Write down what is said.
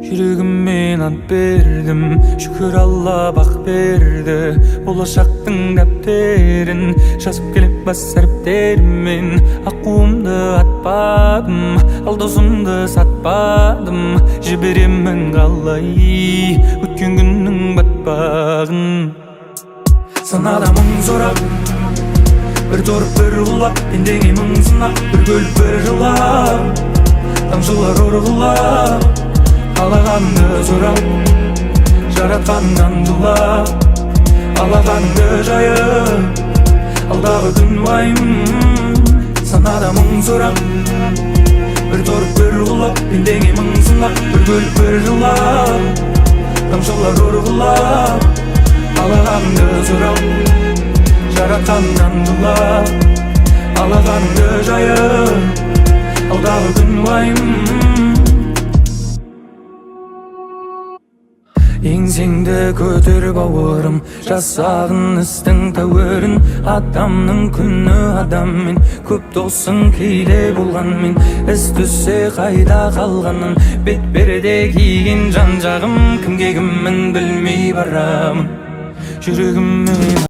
Жүрегіммен ант бердім, шүкір, Алла бақ берді. Болашақтың дәптерін жазып келем бас әріптермен. Аққуымды атпадым, ал досымды сатпадым. Жіберемін қалай өткен күннің батпағын? Санада мың сұрап, бір тұрып, бір құлап, пендеңе мың сынап, бір күліп, бір жылап, тамшылар ұрғылап, қалағаныңды сұрап, жаратқаныңнан жылап, алақаныңды жайып, алдағы күн уайым. Санада мың сұрап, бір тұрып, бір құлап, пендеңе мың сынап, бір күліп, бір жылап, тамшылар ұрғылап, қалағаныңды сұрап, жаратқаныңнан жылап, алақаныңды жайып, алдағы күн уайым. Еңсеңді көтер, бауырым, жасағын істің тәуірін. Адамның күні адаммен, көп досың кейде болғанмен, із түссе қайда қалғанын. Бет перде киген жан жағым, кімге кіммін білмей барамын жүрегіммен.